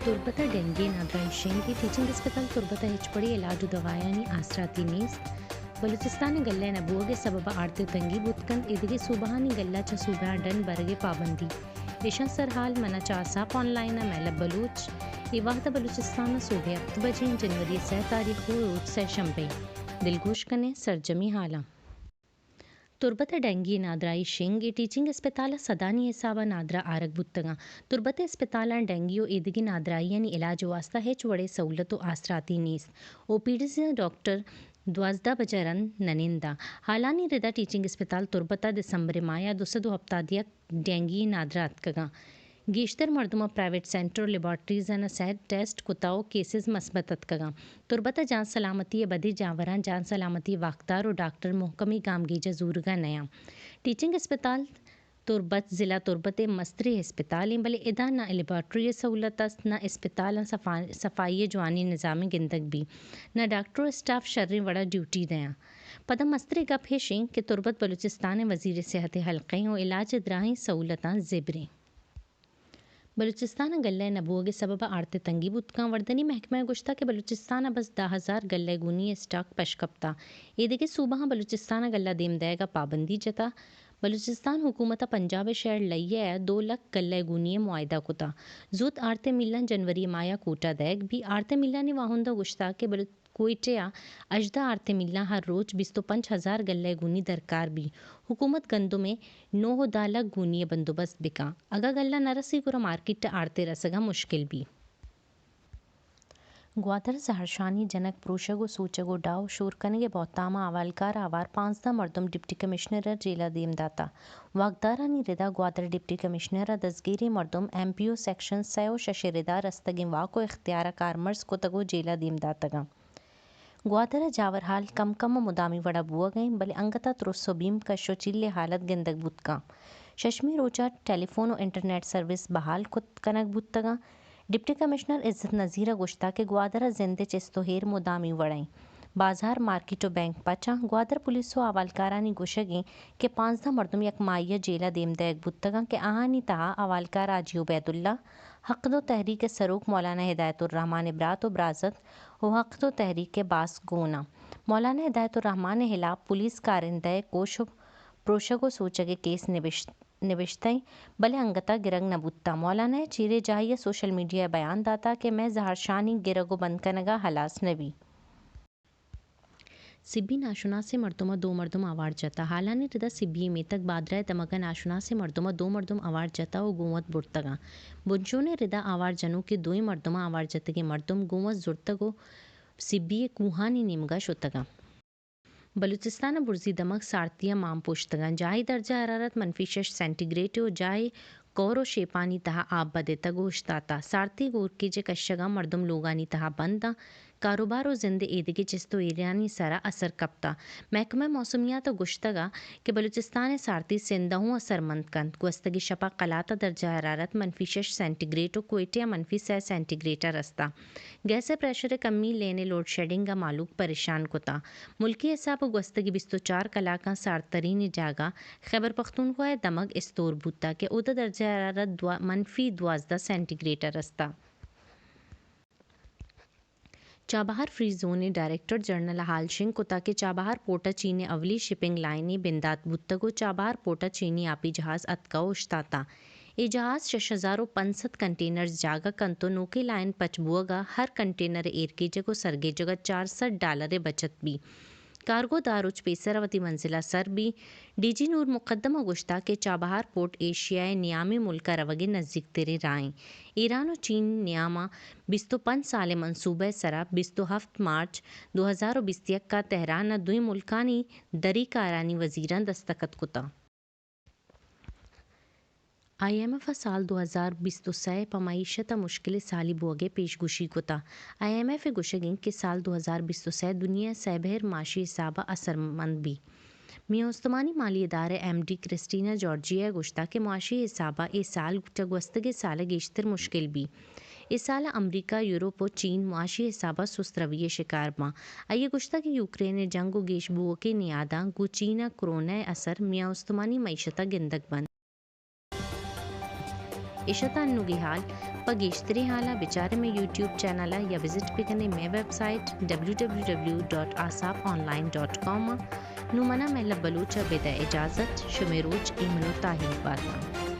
تربت ءَ ڈینگی نادراہی شنگ، ٹیچنگ اسپتال تربت ءَ ہچ وڑیں علاج ءُ دوایانی آسراتی نیست۔ بلوچستان ءَ گلہ نہ بوگ ءِ سبب ءَ آرت ءِ تنگی بوت کنت، ایدگہ صوبہانی گلہ چہ صوبہاں ڈن برگ ءِ پابندی۔ ایشاں سرحال من ءَ چہ آساپ آن لائن ءَ مہلب بلوچ۔ اے وہد ءَ بلوچستان ءَ سوبے ہپت بجیں، جنوری ءِ سئے تاریخ ءُ روچ سئے شمبے۔ دلگوش کنیں سرجمی حالاں۔ تربت ءَ ڈینگی نادراہی شنگ، اے ٹیچنگ اسپتال ءَ سدانی حساب ءَ نادراہ آرگ بوتگاں۔ تربت ءِ اسپتالاں ڈینگی ءُ ایدگہ نادراہیانی علاج ءِ واستہ ہچ وڑیں سہولت ءُ آسراتی نیست۔ او پی ڈیز ءَ ڈاکٹر دوازدہ بجہ رند نہ ننداں۔ حالانی ردا ٹیچنگ اسپتال تربت ءَ دسمبر ءِ ماہ ءَ دو سد ءُ ہپتاد یک ڈینگی نادراہ اتکگاں۔ گیشتر مردماں پرائیویٹ سینٹر ءُ لیبارٹریزاں سئے ٹیسٹ کتا ءُ کیسز مثبت اتکگاں۔ تربت ءَ جان سلامتی ءِ بدیں جاوراں جان سلامتی ءِ واکدار ءُ ڈاکٹر مھکمیں گامگیج ءَ زورگ ءَ نیاں۔ ٹیچنگ اسپتال تربت ضلع تربت ءِ مستریں اسپتالے، بلے ادا نہ لیبارٹری ءِ سہولت است، نہ اسپتالاں صفا-، صفائی ءِ جوانیں نظامے گندگ بیت، نہ ڈاکٹر ءُ اسٹاف شریں وڑ ءَ ڈیوٹی دیاں۔ پدا مستریں گپ ایش اِنت کہ تربت بلوچستان ءِ وزیر صحت ءِ حلقہ ایں ءُ علاج ءِ دراہیں سہولتاں زبر ایں۔ بلوچستان ءَ گلہ نہ بوگ ءِ سبب ءَ آرت ءِ تنگی بوت کنت۔ وردنی محکمہ ءَ گوشتگ کہ بلوچستان ءَ بس دہ ہزار گلہ گونی ءِ اسٹاک پش کپتگ۔ ایدگہ صوبہاں بلوچستان ءَ گلہ دیم دئیگ ءَ پابندی جتگ۔ بلوچستان حکومت ءَ پنجاب ءِ شہر لیہ ءَ دو لکھ گلہ گونی ءِ معاہدہ کتگ۔ زوت آرت ءِ ملاں جنوری ءِ ماہ ءَ کوٹہ دئیگ بیت۔ آرت ءِ ملانی واہند ءَ گوشتگ کہ بلوچ کوئٹہ ءَ ہژدہ آرت ءِ ملاں ہر روچ بیست ءُ پنچ ہزار گلہ گونی درکار بیت۔ حکومت گندم ءِ نو ءُ دہ لکھ گونی ءِ بندوبست بکنت۔ اگاں گلہ نہ رسیت گڑا مارکیٹ ءَ آرت ءِ رسگ ءَ مشکل بیت۔ گوادر ءَ زہرشانی جنگ، پروشگ ءُ سوچگ ءُ ڈاہ ءُ شور کنگ ءِ بہتام ءَ احوالکار ءَ ہوار پانزدہ مردم ڈپٹی کمشنر ءَ جیل ءَ دیم داتگ۔ واکدارانی ردا گوادر ڈپٹی کمشنر ءَ دزگیریں مردم ایم پی او سیکشن سئے ءُ شش ءِ ردا رستگیں واک ءُ اختیار ءَ کارمرز کتگ ءُ جیل ءَ دیم داتگ اَنت۔ گوادر ءَ جاورحال کم کم ءَ مدامی وڑ ءَ بوگ ءَ اِنت، بلے انگت ءَ ترس ءُ بیم، کش ءُ چیل ءِ حالت گندگ بوت کنت۔ ششمی روچ ءَ ٹیلی فون ءُ انٹرنیٹ سروس بحال کت کنگ بوتگ اَنت۔ ڈپٹی کمشنر عزت نذیر ءَ گوشتگ کہ گوادر ءَ زند ءِ چست ءُ ایر مدامی وڑ ءَ اِنت۔ بازار، مارکیٹ ءُ بینک پچ اَنت۔ گوادر پولیس ءُ احوالکارانی گوشگ اِنت کہ پانزدہ مردم یک ماہی ءَ جیل ءَ دیم دئیگ بوتگ اَنت کہ آہانی تہا احوالکار حاجی عبیداللہ، حق دو تحریک ءِ سروک مولانا ہدایت الرحمان ءِ برات ءُ برازتک ءُ حق دو تحریک ءِ باسک گون اَنت۔ مولانا ہدایت الرحمان ءِ ہلاپ پولیس کارندہ ءِ کوش ءُ پروشگ ءُ سوچگ ءِ کیس نبشت، نبشتہ اِنت، بلے انگت ءَ گرگ نہ بوتگ۔ مولانا ءَ چیریں جاہے ءَ سوشل میڈیا ءَ بیان داتگ کہ مئے زہرشانی گرگ ءُ بند کنگ ءَ ہلاس نہ بیت۔ سبی ناشناسیں مردم ءَ دو مردم آوار جتگ۔ حالانی ردا سبی ءِ میتگ بادرہ ءِ دمگ ءَ ناشناسیں مردم ءَ دو مردم آوار جتگ ءُ گوں وت برتگ اَنت۔ بنشون ءِ ردا آوار جنوکیں دوئیں مردماں آوار جتگیں مردم گوں وت زرتگ ءُ سبی ءِ کوہانی نیمگ ءَ شتگ اَنت۔ بلوچستان ءَ برزی دمگ سارتی ءَ مان پوشتگ اَنت۔ جاہی درجہ حرارت منفی شش سینٹی گریڈ ءُ جاہے کور ءُ شیپانی تہا آپ بدیتگ ءُ اوشتاتگ۔ سارتی گورکیج ءِ کشگ ءَ مردم لوگانی تہا بند اَنت۔ کاروبار ءُ زند ءِ ایدگہ چست ءُ ایرانی سرا اثر کپتگ۔ محکمہ موسمیات ءَ گوشتگ کہ بلوچستان ءِ سارتی سندھ ءَ ہوں اثرمند کنت۔ گوستگیں شپ ءَ قلات ءَ درجہ حرارت منفی شش سینٹی گریڈ ءُ کوئٹہ ءَ منفی سئے سینٹی گریڈ ءَ رستگ۔ گیس ءِ پریشر ءِ کمی، لین ءِ لوڈ شیڈنگ ءَ مہلوک پریشان کتگ۔ ملکی حساب ءَ گوستگیں بیست ءُ چار کلاکاں سارترینیں جاگہ خیبر پختونخوا ءِ دمگ استور بوتگ کہ اودا درجہ حرارت دو، منفی دوازدہ سینٹی گریڈ ءَ رستگ۔ چابہار فری زون ءِ ڈائریکٹر جنرل ءَ حال شنگ کتگ کہ چابہار پورٹ ءَ چین ءِ اولی شپنگ لائنے بندات بوتگ ءُ چابہار پورٹ ءَ چینی آپی جہاز اتکگ ءُ اوشتاتگ۔ اے جہاز شش ہزار ءُ پنچ سد کنٹینرز جاگہ کنت ءُ نوکیں لائن پچ بوگ ءَ ہر کنٹینر ءِ ایرگیجگ ءُ سرگیجگ ءَ چار سد ڈالر ءِ بچت بیت۔ کارگو دہ روچ پیسر ءَ وتی منزل ءَ سر بیت۔ ڈی جی نور مقدم ءَ گوشتگ کہ چابہار پورٹ ایشیا ءِ نیامیں ملک ءَ روگ ءِ نزیک تریں راہ اِنت۔ ایران ءُ چین ءِ نیام ءَ بیست ءُ پنچ سال ءِ منصوبہ ءِ سرا بیست ءُ ہفت مارچ دو ہزار ءُ بیست ءُ یک ءَ تہران ءَ دوئیں ملکانی دری کارانی وزیراں دستخط کتگ۔ آئی ایم ایف ءَ سال دو ہزار بیست ءُ سئے ءَ پہ معیشت ءَ مشکل سالے بوگ ءِ پیش گوشی کتگ۔ آئی ایم ایف ءِ گوشگ اِنت کہ سال دو ہزار بیست ءُ سئے دنیا ءِ سئے بہر معاشی حساب ءَ اثرمند بیت۔ میان استمانی مالی ادارہ ءِ ایم ڈی کرسٹینا جارجیا ءَ گوشتگ کہ معاشی حساب ءَ اے سال چہ گوستگیں سال ءَ گیشتر مشکل بیت۔ اے سال ءَ امریکہ، یورپ ءُ چین معاشی حساب ءَ سست روی ءِ شکار باں۔ آئی ءَ گوشتگ کہ یوکرین ءِ جنگ ءُ گیش بوؤکیں نیاداں گوں چین ءَ کرونا ءِ اثر میان استمانی معیشت ءَ گندگ بنت۔ اش ات انوگی حال۔ پہ گیشتریں حالاں بچارے مئے یوٹیوب چینل ءَ یا وزٹ بکنے مئے website W W W dot asap online dot com ءَ۔ نوں منا مہلب بلوچ ءَ بدئے اجازت، شمے روچ ایمن و تاہیر باتاں۔